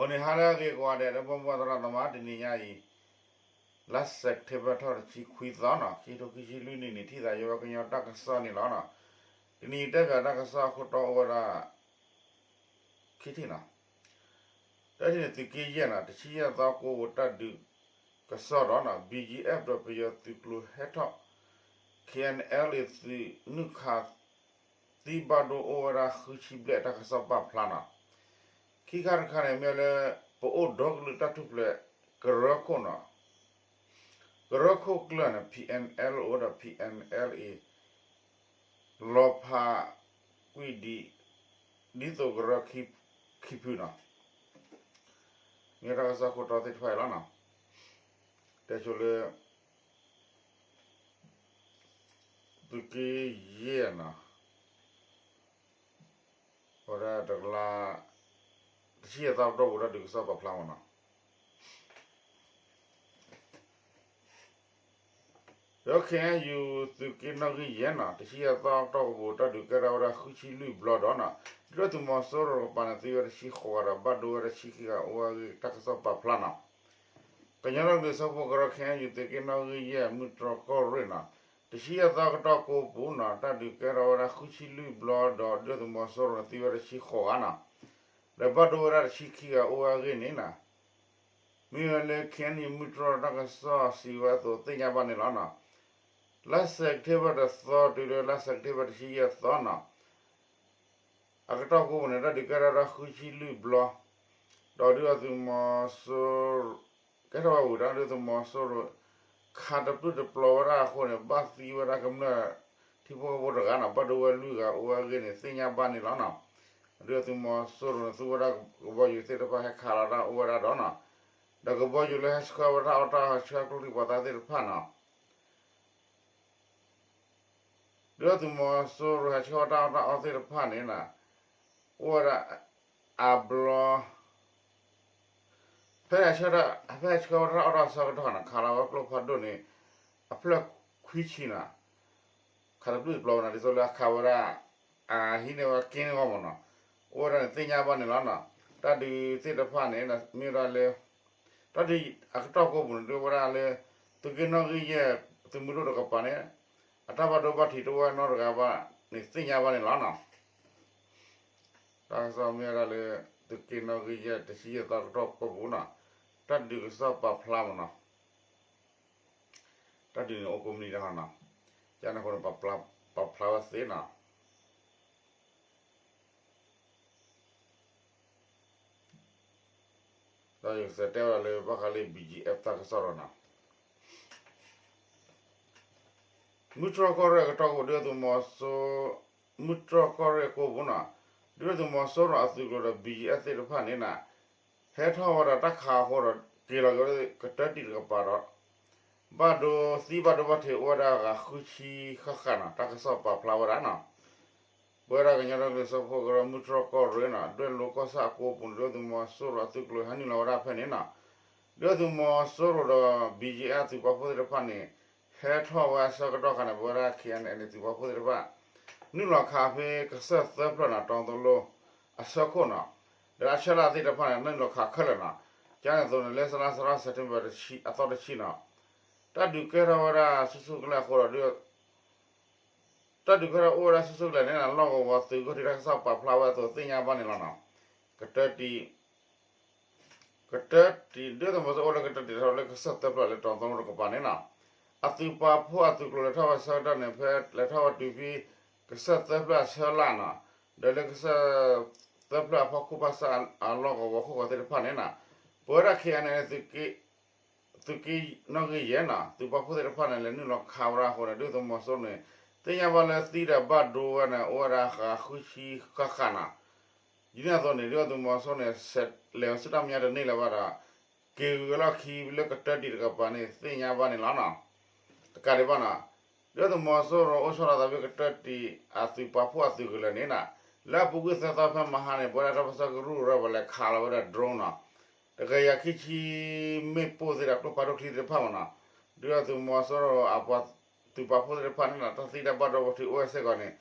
အိၣ်န့ၣ်ဟါလၢအဂ့ၤကိးဂၤဒဲး ဒီပုၢ်ဝဲၢ်သရၣ်သမါ တနံၤညါအံၤ လါစဲးပထ့ဘၢၣ်ထီၣ်တဆံခွံသီနီၤ ခံထိခံဆံလွံၢ်နံၣ်န့ၣ် ထံၣ်သးယဝဲကညီတၢ်ကစီၣ်န့ၣ်လီၤနီၤ. တနံၤအံၤတဲပၠးတၢ်ကစီၣ်အခိၣ်တီအိၣ်ဝဲဒၣ် ခံထံၣ်နီၤ. တထံၣ်န့ၣ် သုးက့ယဲၢ်နီၤ တဆံယဲၢ်သီကိးပူၤတၢ်ဒုးကစီၣ်ဒီးနီၤ ဘံၣ်ယံၣ်အဲၣ်ပၢၢ်ပယီၤသုးကျိၤဟဲထီၣ် ခ့ၣ်အဲၣ်အဲၣ်လ်အ့ သုးနုာ်ခး သံဘၣ်ဒိအိၣ်ဝဲဒၣ်ဃုဆံဘျဲၣ်တၢ်ကစီၣ်ပာ်ဖျါနီၤ. ခံခါတခါန့ၣ် မ့ၢ်လၢ ပအိၣ်ဒီကလုာ်တၢ်ထူၣ်ဖျဲး ကရၢခိၣ်နီၤ ကရၢခိၣ်ကျၢၢ်န့ၣ် ခ့ၣ်အဲၣ်အဲၣ်လ်အိၣ်ဒီး ခ့ၣ်အဲၣ်အဲၣ်လ်အ့ လီၤဖးကွံာ်ဒ် ဒ်သိးကရၢခံဖုနီၤ. မ့ၢ်တၢ်ကစီၣ်ခိၣ်တီသ့ၣ်တဖၣ်အံၤလီၤနီၤ. တဲဆိလၢ သုးက့ယဲၢ်နီၤ ဝဲဒၣ်တကလး တဆံယဲၢ်သီကတီၢ်ပူၤတၢ်ဒုးကစီၣ်ပာ်ဖျါမးနီၤ. ဒီး ခ့ၣ်အဲၣ်ယူၣ် သုးက့နီၣ်ဂံၢ်ယဲၢ်နီၤ တဆံယဲၢ်သီကတီၢ်ပူၤ တၢ်ဒုးကဲထီၣ်ဝဲဒၣ်ဃုဆံလွံၢ်ဘျီဒီးနီၤ ဒုၣ်ဒါသုးမီၤစိရိၤတကပၤန့ၣ် သံဝဲတဆံဃိးဂၤဒီး ဘၣ်ဒိဝဲဒၣ်တဆံခံဂၤအိၣ်ဝဲအဂ့ၢ် တၢ်ကစီၣ်ပာ်ဖျါနီၤ. ကညီဒီကလုာ်စၢဖှိၣ်ကရၢ ခ့ၣ်အဲၣ်ယူၣ် သုးက့နီၣ်ဂံၢ်ယဲၢ် မုၢ်တြီၢ်ကီၢ်ရ့ၣ်နီၤ တဆံယဲၢ်သီကတီၢ်ကိးပူၤနီၤ တၢ်ဒုးကဲထီၣ်ဝဲဒၣ်ဃုဆံလွံၢ်ဘျီဒီး ဒုၣ်ဒါသုးမီၤစိရိၤန့ၣ် သံဝဲဒၣ်တဆံဃိးဂၤနီၤ ဒီးဘၣ်ဒိဝဲဒၣ်တဆံခံဂၤအိၣ်ဝဲအဂ့ၢ်န့ၣ်နီၤ မ့ၢ်ဝဲလၢ ခ့ၣ်အဲၣ်ယူၣ် မုၢ်တြီၢ်တၢ်ကစီၣ်စံးဝဲအသိးသ့ၣ်ညါဘၣ်န့ၣ်လီၤနီၤ. လါစဲးပထ့ဘၢၣ်တသီတုၤလၢ လါစဲးပထ့ဘၢၣ်တဆံယဲၢ်သီနီၤ အကတီၢ်ကိးပူၤန့ၣ် တၢ်ဒုးကဲထီၣ်ဝဲဒၣ်ဃုဆံလွံၢ်ဘျီ ဒီးဒုၣ်ဒါသုးမီၤစိရိၤ ကဲထီၣ်ဝဲဝံၤဒီး ဒုၣ်ဒါသုးမီၤစိရိၤ ခးတပျုာ်တပျီၤဝဲဒၣ်အဃိန့ၣ် ဘၣ်သံဝဲဒၣ်ကမျၢၢ်ထံဖိကီၢ်ဖိတဂၤနီၤ ဘၣ်ဒိဝဲလွံၢ်ဂၤအိၣ်ဝဲအဂ့ၢ်န့ၣ် သ့ၣ်ညါဘၣ်န့ၣ်လီၤနီၤ. ဒုၣ်ဒါသုးမီၤစိရိၤန့ၣ် သူဝဲဒၣ်ကဘီယူၤသ့ၣ်တဖၣ်ဟဲခးလီၤတၢ်အိၣ်ဝဲဒၣ်ဒီးနီၤ ဒီးကဘီယူၤလၢဟဲဆှၢဝဲတၢ်အီၣ်တၢ်အီ ဟဲဆှၢကျိချံမျိာ်သၣ်သ့ၣ်တဖၣ်နီၤ ဒုၣ်ဒါသုးမီၤစိရိၤဟဲဆှၢဝဲတၢ်အီၣ်တၢ်အီသ့ၣ်တဖၣ်န့ၣ်နီၤ အိၣ်ဝဲဒၣ် အဘျီ ဖဲဟဲဆှၢဝဲဒၣ် ဖဲဟဲဆှၢဝဲတၢ်အီၣ်တၢ်အီအဆၢကတီၢ်န့ၣ် ခးလီၤဝဲကျိဖးဒိၣ်န့ၣ် အဖျၢၣ်ခွံဆံနီၤ ခးတပျုာ်တပျီၤဝဲနီၤ ဒ်သိးလၢအခးဝဲဒၣ် အဟံးန့ၢ်ဝဲက့ၣ်ဂီၢ်မးနီၤ အိၣ်ဝဲဒၣ်န့ၣ်သ့ၣ်ညါဘၣ်န့ၣ်လီၤနီၤ. တၢ်ဒုးသ့ၣ်တဖၣ်န့ၣ် မ့ၢ်ဝဲဒၣ်လၢ တၢ်ဒုးအကတီၢ်ကိးပူၤန့ၣ် ဒုးဝဲဒၣ်လၢ သုးက့နီၣ်ဂံၢ်ယဲၢ် သုးမုၢ်ဒိၣ်တကပၤန့ၣ် အတၢ်ဘၣ်ဒိဘၣ်ထံးတအိၣ်ဝဲနီတဂၤဘၣ်န့ၣ် သ့ၣ်ညါဘၣ်န့ၣ်လီၤနီၤ. တၢ်ကစီၣ်မ့ၢ်ဝဲဒၣ်လၢ သုးက့နီၣ်ဂံၢ်ယဲၢ် တဆံယဲၢ်သီကတီၢ်ကိးပူၤနီၤ တၢ်ဒုးကစီၣ်ပာ်ဖျါမးနီၤ တၢ်ဒုးန့ၣ်အိၣ်ကိးမုၢ်နံၤဒဲးနီၤ ကန့ၣ်အဃိန့ၣ် ပာ်ဖျါဝဲသ့နီၤ ဒီးယကစးတဲဝဲဒၣ်လၢဘၣ်ဃးလၢ ဘီၣ်ကၠံၣ်အဲၣ်ဖ် တၢ်ကစီၣ်ဒီးနီၤ မုၢ်တြီၢ်ကီၢ်ရ့ၣ်အကတီၢ်ကိးပူၤ ဒုၣ်ဒါသုးမီၤစိ မုၢ်တြီၢ်ကီၢ်ရ့ၣ်အကိးပူၤနီၤ ဒုၣ်ဒါသုးမီၤစိရိၤအသုးကျိၤဒီး ဘီၣ်ကၠံၣ်အဲၣ်ဖ် သ့ၣ်တဖၣ်န့ၣ်နီၤ ဟဲထီၣ်ဝဲဒီးတၢ်ခးအဃိဒီး က့ၤလီၤက့ၤဝဲကတၢၢ်တံၢ်တကပၤဒီး ဘၣ်ဒိသံဘၣ်ဒိဘၣ်ထံးအိၣ်ဝဲဒၣ်ဂၤဃုဆံဃၣ်ဃၣ်နီၤ တၢ်ကစီၣ်ပာ်ဖျါဝဲဒၣ်နီၤ ပဝဲဒၣ်ကညီဒီကလုာ်စၢဖှိၣ်ကရၢ မုၢ်တြီၢ်ကီၢ်ရ့ၣ်နီၤ ဒွဲၣ်လိၤကီၢ်ဆၣ်အကိးပူၤန့ၣ် ဒုၣ်ဒါသုးမီၤစိရိၤအသုးကျိၤဟဲနုာ်လီၤဝဲဒၣ်ဖဲန့ၣ်နီၤ ဒုၣ်ဒါသုးမီၤစိရိၤဒီး ဘီၣ်ကၠံၣ်အဲၣ်ဖ် သုးပာ်ဖှိၣ်သ့ၣ်တဖၣ်န့ၣ် ဟဲထီၣ်ဝဲအဆၢကတီၢ်ခါန့ၣ် ပဝဲဒၣ် ခ့ၣ်အဲၣ်အဲၣ်လ်အ့ သုးပာ်ဖှိၣ်သ့ၣ်တဖၣ် နုာ်လီၤခးဖဲကစၢၢ်သၢဖျၢၣ်နီၤ တီၤသလိအဆၢခိၣ်နီၤ ဒီးအဆၢလၢ်သ့ၣ်တဖၣ်န့ၣ် နုာ်လီၤခးခဲလၢာ်နီၤ ကန့ၣ်အသိးန့ၣ် လၢစလါစရီ စဲးပထ့ဘၢၣ် အသီတဆံနီၤ တၢ်ဒုးကဲထီၣ်ဝဲဒၣ်ဆူၣ်ဆူၣ်ကလဲာ်အဃိဒီး တၢ်ဒုးကဲထီၣ်အိၣ်ဝဲဒၣ်ဆူၣ်ဆူၣ်ကလဲာ်န့ၣ် လီၢ်ကဝီၤသုးဂ့ၢ်ထံးတၢ်ကစီၣ်ပာ်ဖျါဝဲအသိးသ့ၣ်ညါဘၣ်န့ၣ်လီၤနီၤ. ကတၢၢ်တံၢ် ကတၢၢ်တံၢ် ဒုၣ်ဒါသုးမီၤစိရိၤအိၣ်လၢကတၢၢ်တံၢ်ထီၣ်လၢကစၢၢ်သၢဖျၢၣ်လၢတီၤသလိတကပၤန့ၣ်နီၤ. အသုးပာ်ဖှိၣ်အသုးကျိၤလဲၤထီၣ်ဝဲဆၢကတီၢ်န့ၣ် ဖဲလဲၤထီၣ်ဝဲတုၤဖဲ ကစၢၢ်သၢဖျၢၣ်အဆၢလၢ်နီၤ. ဒီးလၢကစၢၢ်သၢဖျၢၣ်အဖီခိၣ်ဘၣ်ဆၣ်အလီၢ်ကဝီၤခိၣ်ဃီၤသ့ၣ်တဖၣ်န့ၣ်နီၤ ပဝဲဒၣ် ခ့ၣ်အဲၣ်အဲၣ်လ်အ့ သုးက့နီၣ်ဂံၢ်ယဲၢ်နီၤ သုးပာ်ဖှိၣ်သ့ၣ်တဖၣ်န့ၣ် လဲၤနုာ်လီၤခးဝဲဒၣ်အဃိန့ၣ် ဒုၣ်ဒါသုးမီၤစိရိၤန့ၣ် သ့ၣ်ညါဘၣ်လၢသံဒီးဘၣ်ဒိဝဲန့ၣ် အိၣ်ဝဲဒၣ်ဃုဆံဃၣ်ဃၣ်နီၤ. ဒ်န့ၣ်အသိးန့ၣ် ဒုၣ်ဒါသုးမီၤစိရိၤန့ၣ် လဲၤဝဲဆူတၢ်မဲာ်ညါတန့ၢ်လၢၤဘၣ်ဒီး က့ၤဂုၤဝဲလီၢ်ခံလၢကတၢၢ်တံၢ်တကပၤန့ၣ် သ့ၣ်ညါဘၣ်န့ၣ်လီၤနီၤ. တကးဒံးဘၣ်နီၤ ဒုၣ်ဒါသုးမီၤစိရိၤအိၣ်ဆီလီၤသးဖဲကတၢၢ်တံၢ် အသုးပာ်ဖှိၣ်အသုးကလၢၤန့ၣ်နီၤ လၢအပူၤကွံာ်သၢသီဖဲမဟါန့ၣ် ပဝဲဒၣ်တၢ်ပၢဆှၢကရူၢ်ကရၢပှၤလဲၤခးလီၤဝဲဒၣ် drone နီၤ တကယၤခံဆံ မ့ၣ်ပိၢ်သ့ၣ်ဒီးကျိဖးဒိၣ်ချံသ့ၣ်တဖၣ်မးနီၤ ဒုၣ်ဒါသုးမီၤစိရိၤအပှၤသုးပာ်ဖှိၣ်သ့ၣ်တဖၣ်န့ၣ်နီၤ တၢ်သံတၢ်ဘၣ်ဒိဘၣ်ထံးအိၣ်ဝဲစ့ၢ်ကီးန့ၣ်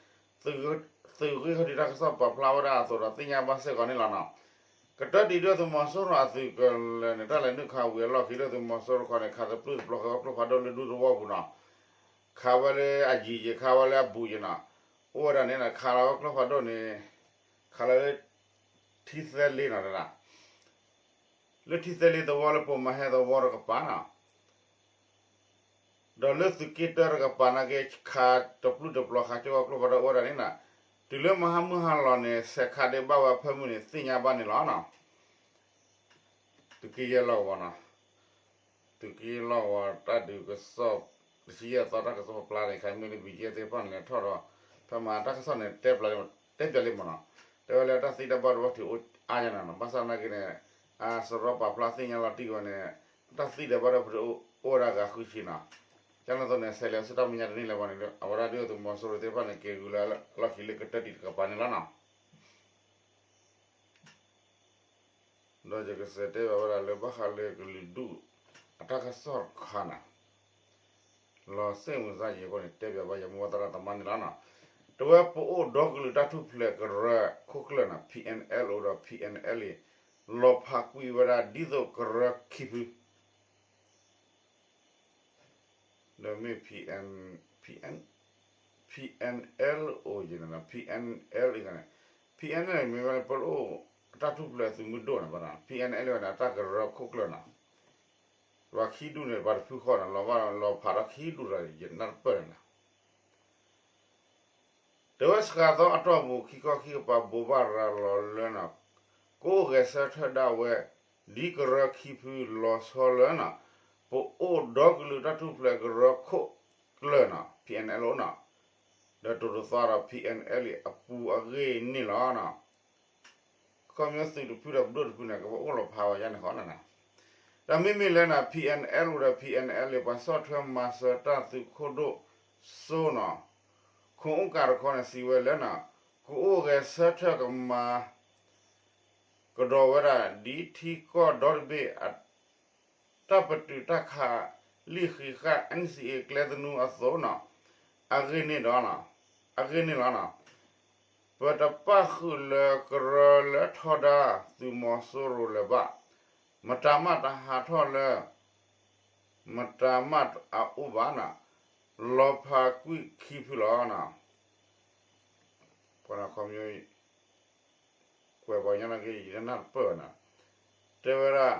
သုးဂ့ၢ်ခီၣ်ထံးတၢ်ကစီၣ်ပာ်ဖျါဝဲဒၣ်အသိးဒီးသ့ၣ်ညါဘၣ်စ့ၢ်ကီးန့ၣ်လီၤနီၤ. ကတၢၢ်တံၢ်ဒုၣ်ဒါသုးမီၤစိရိၤအသုးကလၢၤန့ၣ် တၢ်လဲၤနုာ်ခးဝံၤအလီၢ်ခံ ဒုၣ်ဒါသုးမီၤစိရိၤတခီန့ၣ် ခးတပျုၢ်တပျီၤဃီကျိဖးဒိၣ်လၢဒူသဝီပူၤနီၤ, ခးဝဲလၢအယံၤယံၤ ခးဝဲလၢအဘူးယံၤနီၤ, အိၣ်ဝဲဒၣ်န့ၣ် ခးလီၤဝဲကျိဖးဒိၣ်န့ၣ် ခးလီၤလၢ ထံသၢလ့နီၤ လၢထံသၢလ့သဝီလၢပိာ်မၤဟဲသဝီတကပၤနီၤ, ဒီးလၢသုးက့တၢတကပၤနာ်က့ ခးတပျုၢ်တပျီၤဃာ်ကၠိကျိဖးဒိၣ်အိၣ်ဝဲဒၣ်န့ၣ်နီၤ, တုၤလၢမဟါမုၢ်ဟါလီၤန့ၣ် ဆဲးခးဒံးဘၣ်ဝဲအဖၢမုၢ်န့ၣ် သ့ၣ်ညါဘၣ်န့ၣ်လီၤနီၤ. သုးက့ယဲၢ်လီၢ်ကဝီၤနီၤ, သုးက့ယဲၢ်လီၢ်ကဝီၤတၢ်ဒုးကစီၣ် တဆံယဲၢ်သီတၢ်ကစီၣ်ပျါန့ၣ် ခးမ့ၢ်လၢ ဘံၣ်ကဲသ့ၣ်တဖၣ်န့ၣ် လဲၤထီၣ်ဒီး ဖဲမၤတၢ်ကစီၣ်န့ၣ် တဲပျးလံမ့ၢ်နီၤ, တဲဝဲလၢတၢ်သံတၢ်ဘၣ်ဒိဘၣ်ထံးအိၣ်အါညါန့ၣ်နီၤ, ဘၣ်ဆၣ်သနာ်က့န့ၣ် အစရီပာ်ဖျါသ့ၣ်ညါလီၤတံၢ်ဝဲန့ၣ် တၢ်သံဒံးဘၣ်ဒိဖုးအိၣ်ဝဲဒၣ်ဂၤဃုဆံနီၤ, ကန့ၣ်အသိးန့ၣ် ဆဲးလဲၤဆူတၢ်မဲာ်ညါတန့ၢ်လၢၤဘၣ်န့ၣ် အဝဲဒၣ်ဒုၣ်ဒါသုးမီၤစိရိၤသ့ၣ်တဖၣ်န့ၣ် က့ၤဂုၤလၢအလီၢ်ခံလၢကတၢၢ်တံၢ်တကပၤန့ၣ်လီၤနီၤ. ဒီးယကစးတဲဘၣ်ဝဲဒၣ်လၢဘၣ်ဃးလၢကလုာ်ဒူၣ်အတၢ်ကစီၣ်တခါန့ၣ် လီၤစ့ၣ်မုာ်စၢ်ယံၤအဃိန့ၣ် တဲဘၣ်ယမိၢ်သရၣ်သမါန့ၣ်လီၤနီၤ. တဝဲပအိၣ်ဒီကလုာ်တၢ်ထူၣ်ဖျဲးကရၢခိၣ်ကျၢၢ်န့ၣ် P N L O ဒီး P N L A လီၤဖးကွံာ်ဝဲဒၣ်ဒ်သိးကရၢခံဖု ဒီးမ့ၢ် P N, P N, P N L O ယဲန့ၣ် P N L A န့ၣ် P N L A န့ၣ် မ့ၢ်ဝဲလၢပအိၣ်တၢ်ထူၣ်ဖျဲးသုးမုၢ်ဒိၣ်န့ၣ် P N L A န့ၣ် အတၢ်ကရၢခိၣ်ကျၢၢ်န့ၣ် ပှၤခံဒူၣ်န့ၣ် ပှၤတဖုဃီန့ၣ် လီၤဘၣ်လီၤဖးထီၣ်ခံဒူၣ်ဒီးယနၢ်တပၢၢ်န့ၣ်လီၤ. တဝဲစှၤသီအတီၢ်ပူၤ ခံခီခံကပၤဘိးဘၣ်ရၤလီၤလၢန့ၣ် ကအိၣ်ဂဲၤဆၢထၢၣ်ဒၣ်ဝဲ ဒ်ကရၢခံဖုလီၤဆီလၢန့ၣ် ပအိၣ်ဒီကလုာ်တၢ်ထူၣ်ဖျဲးကရၢခိၣ်ကျၢၢ်န့ၣ် P N L O န့ၣ် ဒီးတိၤတသီဒီး P N L A အပူၤအဂ့ၢ်န့ၣ်လီၤ. ခီဖျိသုးတဖုဒီးပဒိၣ်တဖုန့ၣ် ကဘၣ်အိၣ်လီၤဖးဝဲယါန့ၣ်ဃီန့ၣ်, ဒီးမ့မ့ၢ်လၢန့ၣ် P N L O ဒီး P N L A ပှၤဆီၣ်ထွဲမၤစၢၤတၢ်သုးခိၣ်ဒိၣ်စိန့ၣ် ခိၣ်အိၣ်ကၣ်တခီန့ၣ် စံးဝဲလၢန့ၣ် ကအိၣ်ဂဲၤဆၢထၢၣ်ကမၤ ကဒီးဝဲဒၣ်ဒ်ထံကီၢ်ဒီတဘ့ၣ်အ တၢ်ပတုာ်တၢ်ခး လံာ်ဃံးဃာ် N C A ကျဲသနူအသိးန့ၣ် အဂ့ၢ်န့ၣ်ဒီး အဂ့ၢ်န့ၣ်လီၤ. ပတပၣ်ဃုာ်လၢကရၢလၢထီဒါသုးမီၤစိရိၤလၢၤဘၣ်, မတၤမးတဟးထီၣ်လၢ မတၤမးအအိၣ်ဘၣ်န့ၣ် လီၤဖးကွံာ်ခံဖုလီၤ. ပှၤခီ ကွဲးပှၤကညီနာ်က့ ယတနၢ်တပၢၢ်ဘၣ်န့ၣ်, တဲဝဲဒၣ်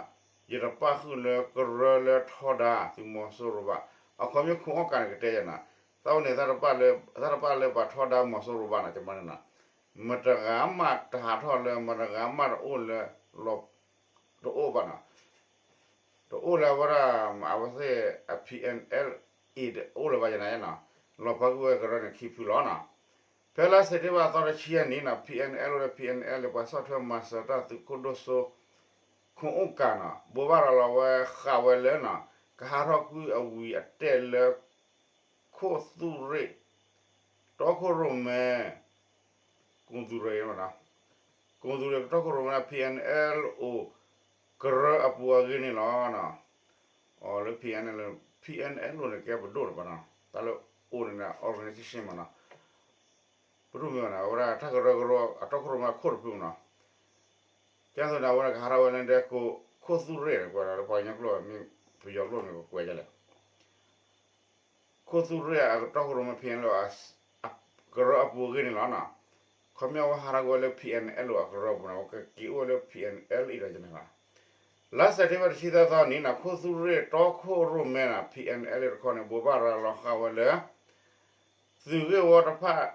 ယတပၣ်ဃုာ်လၢကရၢလၢထီဒါသုးမီၤစိရိၤဘၣ်. အခီပညီခိၣ်အိၣ်ကၣ်န့ၣ်ကတဲယၤန့ၣ်, သးအိၣ်န့ၣ် တၢ်တပၣ်လၢပှၤထီဒါမီၤစိရိၤဘၣ်န့ၣ် ကမၤန့ၣ်န့ၣ်, မတဂၤမးတဟးထီၣ်လၢ မတဂၤမးတအိၣ်လၢ တအိၣ်ဘၣ်န့ၣ် တအိၣ်လၢအဝဲဒၣ် အဝဲသ့ၣ်အ P N L A တအိၣ်လၢၤဘၣ်ယၤန့ၣ်, လီၤဖးကွံာ်ဝဲကရၢန့ၣ်ခံဖုလီၤန့ၣ်. ဖဲလါစဲးပထ့ဘၢၣ်သီတဆံယဲၢ်နံၣ်န့ၣ် P N L O ဒီး P N L A ပှၤဆီၣ်ထွဲမၤစၢၤတၢ်သုးခိၣ်ဒိၣ်စိ ခိၣ်အိၣ်ကၣ်န့ၣ် ဘိးဘၣ်ရၤလီၤဝဲဃာ်ဝဲလၢန့ၣ် ကဟးထီၣ်ကွံာ်အဝံၤအတဲာ်လၢ ခိၣ်သူၣ်ရ့ၣ် တီခိၣ်ရိၣ်မဲ ကိၣ်သူရ့ၣ် ကိၣ်သူရ့ၣ်တီခိၣ်ရိၣ်မဲ P N L O ကရၢအပူၤအဂ့ၢ်န့ၣ်လီၤ. အီၤလၢ P N L, P N L O န့ၣ် ကဲပဒိၣ်လၢၤဘၣ်န့ၣ်, တၢ်လၢအိၣ်န့ၣ် organization မ့ၢ်န့ၣ်, ပဒိၣ်မ့ၢ်ဘၣ်န့ၣ် အဝဲဒၣ်တၢ်ကရၢကရိအတီခိၣ်ရိၣ်မဲအခိၣ်တဖုမ့ၢ်န့ၣ်, ကဲသိးန့ၣ် အဝဲဒၣ်ကဟးထီၣ်ဝဲလၢဒဲ ခိၣ်သူၣ်ရ့ၣ်န့ၣ် ကွဲးလီၤလၢပှၤကညီကျိာ် မ့ၢ်ပယီၤကျိာ်န့ၣ် ကကွဲးဒ်လဲၣ် ခိၣ်သူၣ်ရ့ၣ်အတီခိၣ်ရိၣ်မဲ P N L O ကရၢအပူၤအဂ့ၢ်န့ၣ်လီၤ. ခီပညီအဝဲဟးထီၣ်ကွံာ်ဝဲလၢ P N L O အကရၢပူၤန့ၣ် အဝဲကက့ၤအိၣ်ဝဲလၢ P N L A ဒီးန့ၣ်လီၤ. လါစဲးပထ့ဘၢၣ်တဆံသၢသီနံၤန့ၣ် ခိၣ်သူၣ်ရ့ၣ်တီခိၣ်ရိၣ်မဲန့ၣ် P N L A တခီန့ၣ် ဘိးဘၣ်ရၤလီၤဃာ်ဝဲလၢ သုးဂ့ၢ်ဝီတဖၣ်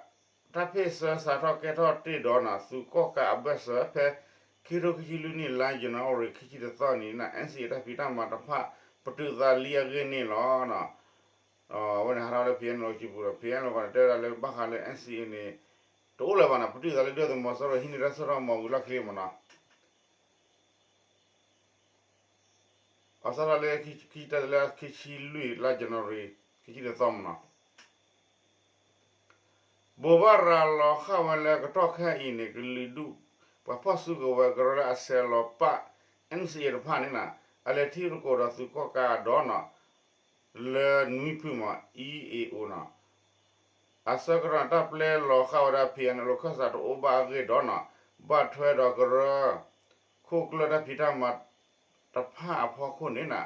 တၢ်ဖ့ၣ်ဆၢစးထီၣ်ကဲထီၣ်တ့ၢ်ဒီးန့ၣ် သုးကီၣ်ကးအဘၢၣ်စၢၤ ဖဲခံကထိခံဆံလွံၢ်နံၣ် လါယနူၤအါရံၤ ခံဆံတသီနံၤန့ၣ် N C A တၢ်ဖံးတၢ်မၤတဖၣ် ပတုာ်သးလံအဂ့ၢ်န့ၣ်လီၤ. အဝဲန့ၣ်ဟးထီၣ်လၢ P N L O စုပူၤဒီး P N L O န့ၣ် တဲဝဲဒၣ်လၢဘၣ်ဃးလၢ N C A န့ၣ် တအိၣ်လၢၤဘၣ်န့ၣ် ပတုာ်သးလၢဒုၣ်ဒါသုးမီၤစိရိၤဟံးန့ၢ်တၢ်စိတၢ်ကမီၤဝံၤလီၢ်ခံလံမ့ၢ်န့ၣ် အစးထီၣ်လၢ ခံဆံတၢလၢခံဆံလွံၢ်လါယနူၤအါရံၤ ခံဆံတသီမ့ၢ်န့ၣ် ဘိးဘၣ်ရၤလီၤဃာ်ဝဲလၢကတီၢ်ခဲအံၤန့ၣ် ကလုာ်ဒူၣ်ပှၤဖီၣ်စုကဝဲၤကရၢလၢအဆဲးလီၤပာ် N C A တဖၣ်န့ၣ် အလဲၤထံရူၢ်ကီၢ်ဒီးသုးကီၣ်ကးအဒီးန့ၣ် လၢနွံဖုမ့ၢ် E A O န့ၣ် အဆၢကတီၢ်န့ၣ် တၢ်ပျဲလီၤဃာ်ဝဲဒၣ် P N L O ခၢၣ်စးတအိၣ်ဘၣ်အဂ့ၢ်ဒီးန့ၣ် ဘၣ်ထွဲဒီးကရၢ ခိၣ်ကျၢၢ်တၢ်ဖံးတၢ်မၤတဖၣ်အဖီခိၣ်န့ၣ်နီၤ,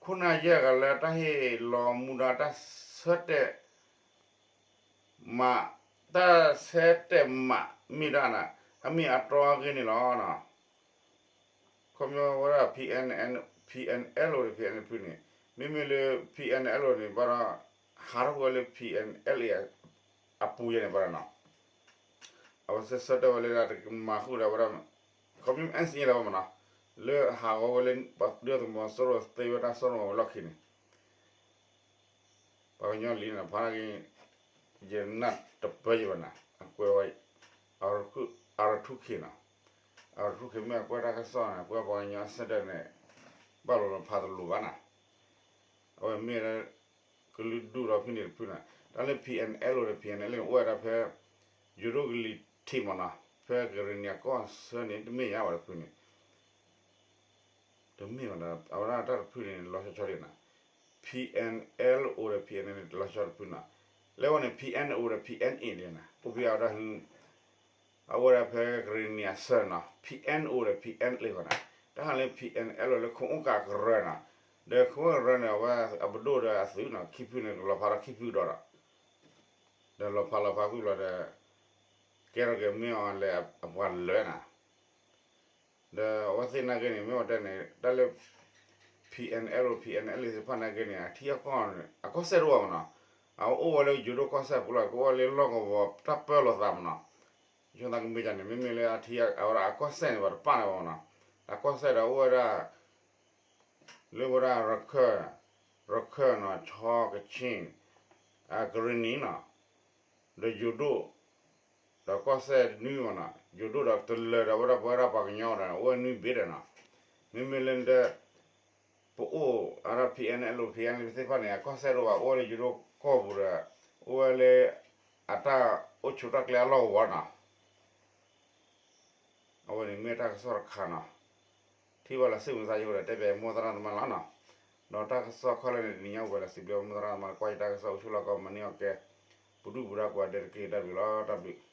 ခိၣ်နၢ်ယဲၢ်ဂၤလၢတၢ်ဟ့ၣ်လီၤမူဒါတၢ်ဆၢတဲာ် မး တၢ်ဆၢတဲာ်မးမ့ၢ်ဒၣ်နီၤ, အမ့ၢ်အတီအဂ့ၢ်န့ၣ်လီၤ. ခီပညီဝဲဒၣ် P N L ဒီး P N L ဖုန့ၣ်, မ့မ့ၢ်လၢ P N L န့ၣ် ဘၣ်ဒီး ဟးထီၣ်ကွံာ်ဝဲလၢ P N L A အပူၤယဲန့ၣ်ဘၣ်ဒီးနီၤ, အဝဲဆၢတဲာ်ဝဲလၢတၢ်တမၤဃုာ်ဒီးဝဲဒၣ် ခီပညီ N C A လီၤဘၣ်မနီၤ, လၢဟးဂီၤဝဲလၢ ပှၤဒုးသုးမီၤစိရိၤသ့ဝဲတၢ်စိရိၤဝဲလီၢ်ခံန့ၣ် ပှၤကညီလံန့ၣ် ဖးက့ၤ ယနၢ်တပၢၢ်ယဘၣ်နီၤ, အကွဲးဝဲ R two K နီၤ, R two K မ့ၢ်အကွဲးတၢ်ကစီၣ်န့ၣ် အကွဲးပှၤကညီအဆၢတဲာ်န့ၣ် ဘၣ်လီၤလီၤဖးတလိၤဘၣ်နီၤ, အဝဲမ့ၢ် ကလုာ်ဒူၣ်ဒီးဖုန့ၣ်တဖုနီၤ, တၢ်လၢ P N L ဒီး P N L န့ၣ် အိၣ်ဝဲဒၣ်ဖဲ ယိၤဒိၣ်ကလံၤထံးမနီၤ, ဖဲကရ့ၣ်နံၤအကီၢ်ဆၢန့ၣ် တမ့ၢ်ညါဘၣ်တဖုန့ၣ် တမ့ၢ်ဘၣ်ဒီး အဝဲဒၣ်တၢ်တဖုန့ၣ် လီၤဆီဆီဒ်နီၤ, P N L O ဒီး P N L န့ၣ် လီၤဆီတဖုနီၤ, လၢဝဲန့ၣ် P N O ဒီး P N A န့ၣ်နီၤ အိၣ်ဖဲအဝဲဒၣ်ဟု အအိၣ်ဝဲဒၣ်ဖဲကရ့ၣ်နံၤအဆၢနီၤ, P N O ဒီး P N A ဃီနီၤ, တၢ်ဟးလၢ P N L O လၢခိၣ်အူကၣ်ကရၢနီၤ, ဒီးခိၣ်အူကၣ်ကရၢန့ၣ် အဝဲအပဒိၣ်ဒီးအသုးနီၤ ခံဖုန့ၣ် ကလီၤဖးထီၣ်ခံဖုဒီးဒီး ဒီးလီၤဖးလီၤဖးကွံာ်လီၤဒီး ကဲထီၣ်က့ၤမ့ၢ်အီၤလဲၤအပှၤလၢာ်နီၤ, ဒီးအဝဲသ့ၣ်နာ်က့န့ၣ် မ့ၢ်ဝဲတဲန့ၣ် တၢ်လၢ P N L O P N L သ့ၣ်တဖၣ်နာ်က့န့ၣ် အထံအကီၢ်န့ၣ် အကီၢ်စဲၣ်တအိၣ်ဘၣ်မနီၤ, အအိၣ်ဝဲလၢယိၤဒိၣ်ကီၢ်စဲၣ်ပူၤလီၤ, ကအိၣ်ဝဲလၢလီၢ်ကဝီၤတၢ်ပၢလီၤသးမနီၤ, ယဆိကမိၣ်သးကမ့ၢ်န့ၣ် မ့မ့ၢ်လၢအထံအဝဲဒၣ်အကီၢ်စဲၣ်န့ၣ် ပှၤတပာ်န့ၣ်ဘၣ်မနီၤ, အကီၢ်စဲၣ်ဒီးအိၣ်ဝဲဒၣ် လၢဝဲဒၣ်ရခၢၣ်, ရခၢၣ်နီၤ ခၠ့ၣ်ကခ့ၣ်, ကရ့ၣ်နံၤနီၤ, ဒီးယိၤဒိၣ်, ဒီးကီၢ်စဲၣ်နွံမနီၤ, ယိၤဒိၣ်ဒီးတလၢၤဒီးဝဲဒၣ်ပဝဲဒၣ်ပှၤကညီဒီး အိၣ်ဝဲနွံဘ့ၣ်ဒီးနီၤ, မ့မ့ၢ်လၢ ပအိၣ်အါထီၣ် P N L O P N L သ့ၣ်တဖၣ်န့ၣ် အကီၢ်စဲၣ်တအိၣ်ဘၣ် အိၣ်ဝဲလၢယိၤဒိၣ်ကီၢ်ပူၤဒီး အိၣ်ဝဲလၢ အတၢ်အိၣ်ဆူၣ်တၢ်ကျဲအလီၢ်ကဝီၤနီၤ, အဝဲန့ၣ်မ့ၢ်တၢ်ကစီၣ်တခါနီၤ, ထံၣ်ဘၣ်လၢစ့ၢ်မုၢ်သးယိၤဒီး တဲဘၣ်မိၢ်သရၣ်သမါလီၤနီၤ, ဒီးတၢ်ကစီၣ်ခီလၢန့ၣ် တနံၤညါအိၣ်ဝဲလၢစံးဘျုးမိၢ်သရၣ်သမါလၢကွၢ်ယတၢ်ကစီၣ်အိၣ်ဆူၣ်လီၢ်ကီၢ်မၤန့ၢ်အီၣ်ကဲ, ပဒုၣ်ပဒါကိးဂၤဒဲးတက့ၢ် တၢ်ဘျုးလီၤ တၢ်ဘျုး